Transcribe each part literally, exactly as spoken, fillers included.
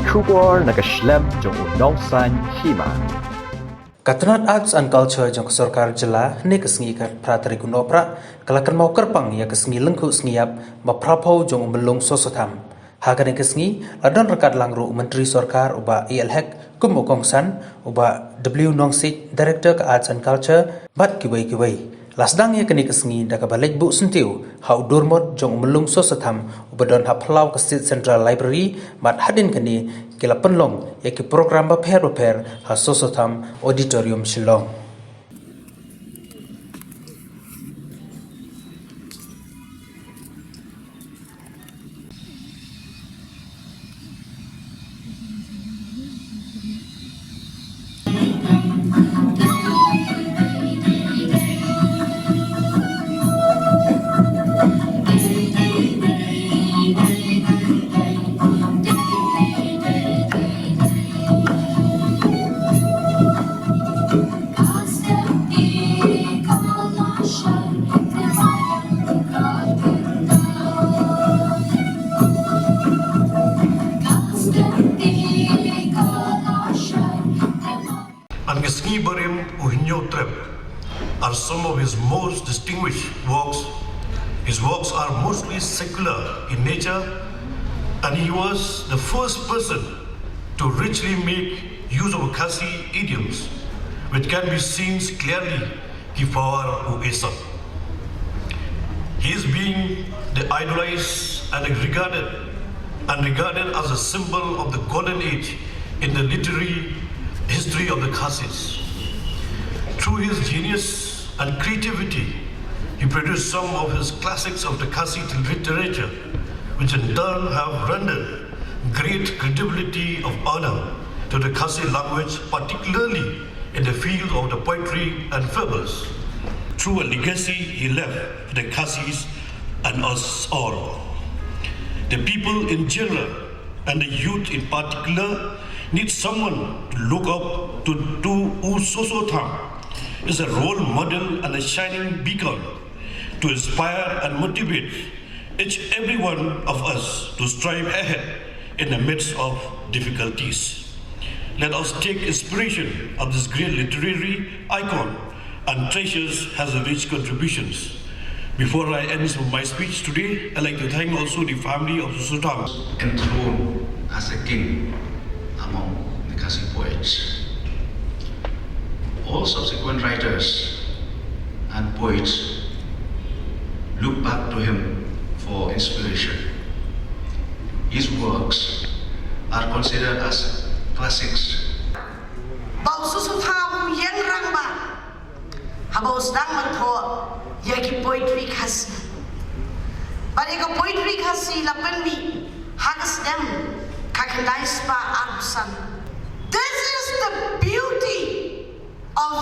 Khubor na ka shlem jong u nongsan hima. Ka tnat Arts and Culture jong ka sorkar jylla, hynne ka sngi ka phra tarik u Nohprah, ka la kynmaw kyrpang ïa ka sngi lyngkhuh sngi ïap ba phra phew jong u Myllung Soso Tham. Ha kane ka sngi, la don ryngkat lang ruh u Myntri Sorkar u Bah A L Hek, kum u kongsan, u Bah W Nongsiej, Director ka Arts and Culture, bad kiwei kiwei. La sdang ïa kane ka sngi da kaba leit buh syntiew ha u dur mot jong u Myllung Soso Tham uba don ha phyllaw ka State Central Library, bad hadien kane ki la pynlong ïa ki program bapher bapher ha Soso Tham Auditorium, Shillong. Yn ka sngi barim u Hynñiewtrep are some of his most distinguished works. His works are mostly secular in nature, and he was the first person to richly make use of Khasi idioms, which can be seen clearly ki pawar u esap. He is being the idolized and regarded and regarded as a symbol of the golden age in the literary history of the Khasis. Through his genius and creativity, he produced some of his classics of the Khasi literature, which in turn have rendered great credibility of honor to the Khasi language, particularly in the field of the poetry and fables, through a legacy he left for the Khasis and us all. The people in general and the youth in particular need someone to look up to. To U Soso Tham is a role model and a shining beacon to inspire and motivate each every one of us to strive ahead in the midst of difficulties. Let us take inspiration of this great literary icon and treasures has rich contributions. Before I end my speech today, I'd like to thank also the family of Soso Tham. Enthroned as a king among the Khasi poets. All subsequent writers and poets look back to him for inspiration. His works are considered as classics. Ba u Soso Tham u ïeng rangbah haba u sdang ban thoh ïa ki poetry Khasi. Bad ïa ka poetry Khasi la pynmih ha ka snem khyndai spah arphew san. This is the beauty of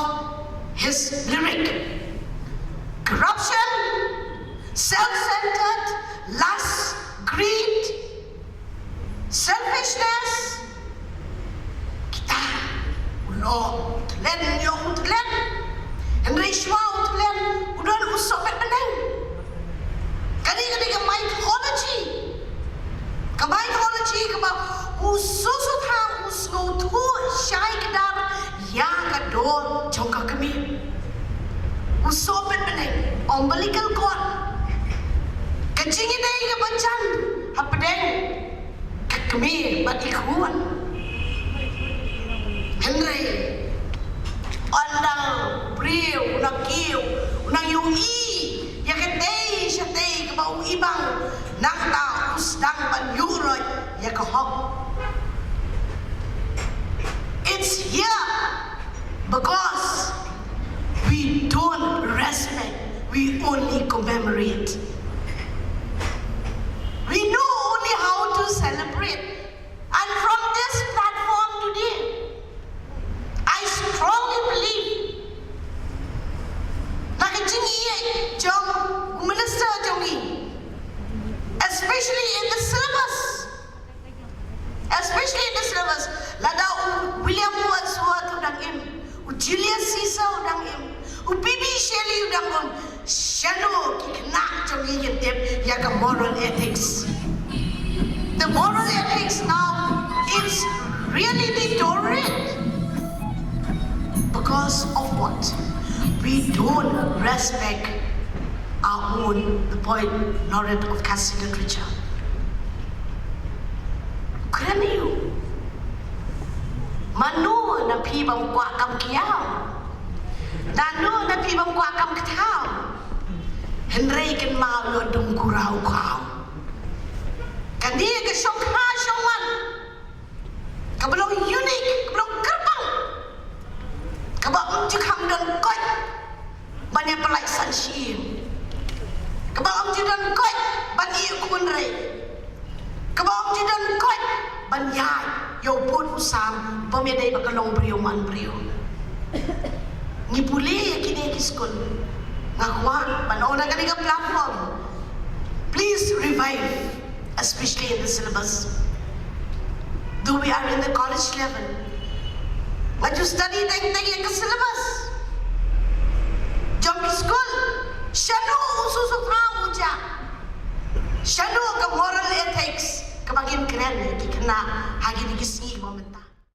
his lyric. Corruption, self-centered, lust, greed, selfishness. Kita, u lok u thlen, ïa u thlen. Hynrei shuwa u thlen u don u sohbeit bneng. Kane ka dei ka mythology. Ka mythology kaba u Soso Tham u sngewthuh shai kdar ïa ka dor jong ka kmie. U sohbeit bneng, umbilical cord. Ka jingïadei kaba jan hapdeng ka kmie bad i khun. Hynrei ynda u briew u nang kiew, u nang ïohi ïa katei shatei kaba u ibang, nangta u sdang ban ïuhroit ïa ka hok. It's here because we don't respect, we only commemorate. We know only how to celebrate. And from this platform today, I strongly believe na ka jingïeit jong u minister jong ngi, especially in the syllabus, especially in the syllabus, lada u William Wordsworth u dang im, u Julius Caesar u dang im, u P B Shelley u dang im, shano ki khynnah jong ngi kin tip ïa ka moral ethics? The moral ethics now is Really, they tolerate. Because of what? We don't respect our own, the poet laureate of Khasi literature. Kren ïa u. Mano na phi bym kwah kam kiaw? Mano na phi bym kwah kam kthaw? Hynrei kynmaw ïa u dum kuraw khaw. Kane ka shongkha shongman kaba long unique, kaba long kyrpang, kaba ym ju kham don koit ban ïa pynlait san shi ïing, kaba ym ju don koit ban ïa khun rei, kaba ym ju don koit ban ïa ïa u pud u sam, bym ïa dei ba ka long briew man briew. Ngi pule ïa kine ki skul. Nga kwah ban ong na kane ka platform, please revive, especially in the syllabus. Though we are in the college level, nga ju study teng teng ïa ka syllabus jong ki skul. Shano u susutham u jah? Shano ka moral ethics kaba kin kren ïa ki khynnah ha kine ki sngi ba mynta?